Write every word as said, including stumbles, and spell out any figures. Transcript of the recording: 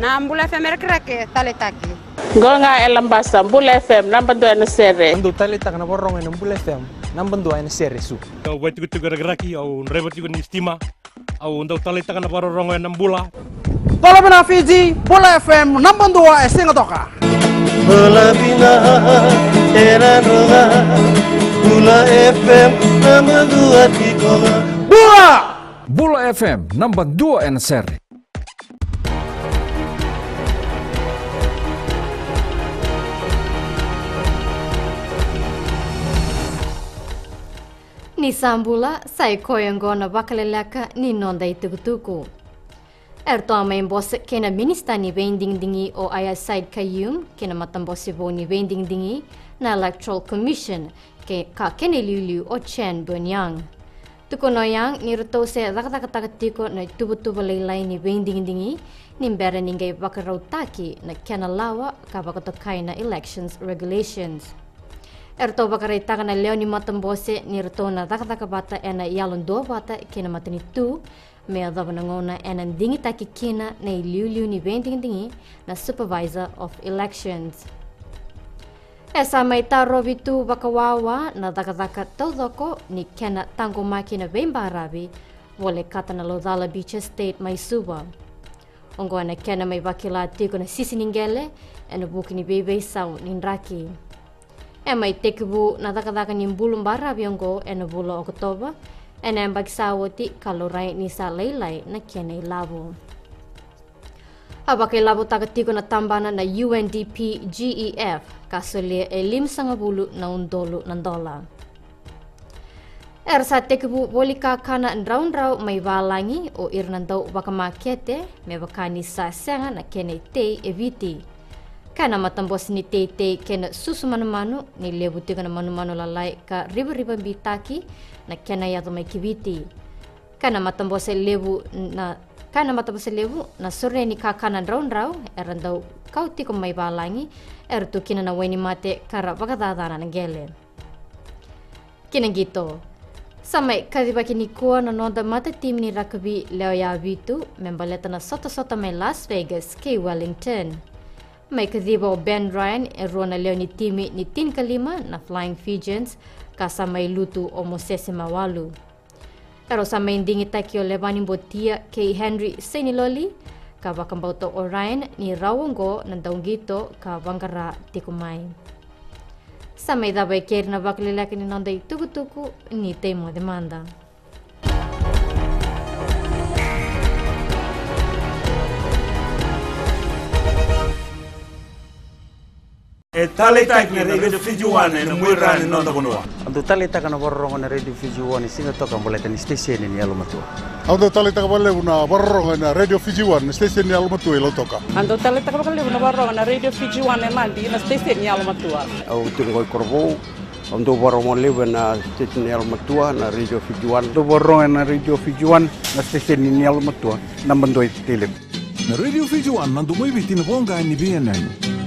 Na Bula F M e Rakiraki, taleitaki. Qo ga e Labasa, Bula F M, naba dua ena sere. Au dau taleitaka na vakarorogo ena Bula F M, naba dua ena sere, Su. Au vaitikotiko e Rakiraki, au draiva tiko ni sitima. Au dau taleitaka na vakarorogo ena Bula. Bula vina Fiji, Bula F M, naba dua e Sigatoka. Bula vina e Nadroga, Bula F M, naba dua tiko ga. Bula! Bula F M, naba dua ena sere. Ni sa bula, sa i koya oqo na vakaleleka ni noda itukutuku. Eratou a mai bose kei na minisita ni veidigidigi o Aiyaz Sayed-Khaiyum kei na matabose vou ni veidigidigi na Electoral Commission, ke, ka kena iliuliu o Chen Bun-yang. Tukuna o Yang ni ratou se cakacakataka tiko na ituvatuva lailai ni veidigidigi ni bera ni qai vakarautaki na kena lawa ka vakatokai na elections regulations. Eratou vakaraitaka na lewe ni matabose ni ratou na cakacaka vata ena yalodua vata kei na matanitu me yacova na gauna ena digitaki kina na iliuliu ni veidigidigi na Supervisor of Elections. E sa mai tarovi tu vakawawa na cakacaka taucoko ni kena taqomaki na veibaravi volekata na Laucala Beach Estate mai Suva. Oqo ena kena mai vakila tiko na sisi ni qele ena vuku ni veiveisau ni draki. E mai tekivu na cakacaka ni bulu baravi oqo ena vula o Okotova ena yabaki sa oti ka laurai ni sa lailai na kena ilavo. A vakailavotaka tiko na tabana na U N D P G E F ka solia e limasagavulu na udolu na dola. Era sa tekivu voli kakana draudrau mai valagi o ira na dau vakamakete me vaka ni sa sega na kena itei e Viti. Kaya na matabose ni teitei kei na susu manumanu ni levu tiko na manumanu lalai ka rivarivabitaki na kena yaco mai ki Viti. Kaya na matabose levu na, kaya na matabose levu na sore ni kakana draudrau era dau kau tiko mai valagi, era tu kina na wainimate ka ra vakacacana na qele. Kina qito. Sa mai kacivaki nikua na noda matatimi ni rakavi lewe ya vitu me baleta na sotasota mai Las Vegas kei Wellington. Mai kaciva o Ben Ryan e rua na lewe ni timi ni tinikalima na Flying Fijians, ka sa mai lutu o Mosese Mawalu. Erau sa mai digitaki o Levani Botia kei Henry Seiniloli, ka vakabauta o Ryan ni rau oqo na dauqito ka vaqara tiko mai. Sa mai cava e keri na vakaleleka ni noda itukutuku ni tei moce mada. E taleitaki na Radio Fiji One ena muaira ni noda vanua. Au dau taleitaka na vakarorogo na Radio Fiji One e Sigatoka baleta ni siteseni ni yalomatua. Au dau taleitaka vakalevu na vakarorogo ena Radio Fiji One na siteseni ni yalomatua i Lautoka. Au dau taleitaka vakalevu na vakarorogo na Radio Fiji One e Nadi na siteseni ni yalomatua. Au tiko qo i Korovou. Au dau vakarorogo levu ena siteseni ni yalomatua na Radio Fiji One. Dau vakarorogo ena Radio Fiji One na siteseni ni yalomatua, naba dua i Tailevu. Na Radio Fiji One, na domo i Viti, na voqa ni veiyanuyanu.